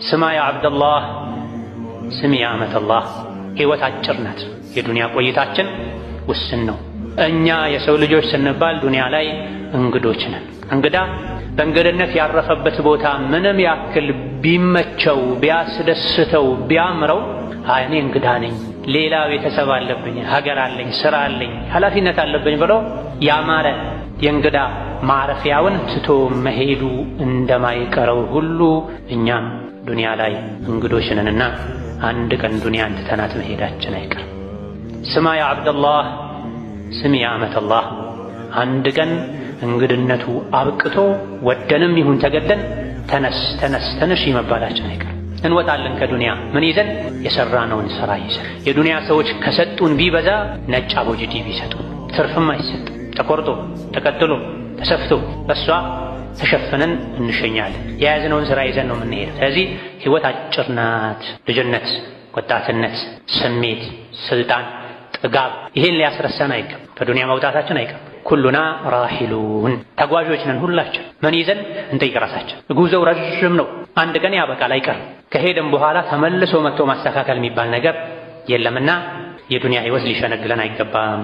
ስማ ያ ዓብደላህ፣ ስሚ ያ አመተላህ፣ ሕይወት አጭር ናት። የዱንያ ቆይታችን ውስን ነው። እኛ የሰው ልጆች ስንባል ዱንያ ላይ እንግዶች ነን። እንግዳ በእንግድነት ያረፈበት ቦታ ምንም ያክል ቢመቸው፣ ቢያስደስተው፣ ቢያምረው አይ እኔ እንግዳ ነኝ፣ ሌላ ቤተሰብ አለብኝ፣ ሀገር አለኝ፣ ስራ አለኝ፣ ኃላፊነት አለብኝ ብሎ ያማረ የእንግዳ ማረፊያውን ትቶ መሄዱ እንደማይቀረው ሁሉ እኛም ዱንያ ላይ እንግዶች ነንና አንድ ቀን ዱንያን ትተናት መሄዳችን አይቀርም። ስማ ያ ዓብደላህ፣ ስሚ ያ አመተላህ፣ አንድ ቀን እንግድነቱ አብቅቶ ወደንም ይሁን ተገደን ተነስ ተነስ ተነሽ መባላችን አይቀርም። እንወጣለን ከዱንያ ምን ይዘን? የሰራነውን ስራ ይዘን። የዱንያ ሰዎች ከሰጡን ቢበዛ ነጭ አቦጅዲ ቢሰጡን ትርፍም አይሰጥ። ተቆርጦ ተቀጥሎ ተሰፍቶ በሷ ተሸፍነን እንሸኛለን። የያዝነውን ስራ ይዘን ነው የምንሄደው። ስለዚህ ህይወት አጭር ናት። ልጅነት፣ ወጣትነት፣ ስሜት፣ ስልጣን፣ ጥጋብ ይሄን ሊያስረሳን አይገባም። ከዱንያ መውጣታችን አይቀርም። ኩሉና ራሂሉን ተጓዦች ነን ሁላችን። ምን ይዘን እንጠይቅ ራሳችን። ጉዞው ረዥም ነው። አንድ ቀን ያበቃል አይቀርም። ከሄደም በኋላ ተመልሶ መጥቶ ማስተካከል የሚባል ነገር የለምና የዱንያ ህይወት ሊሸነግለን አይገባም።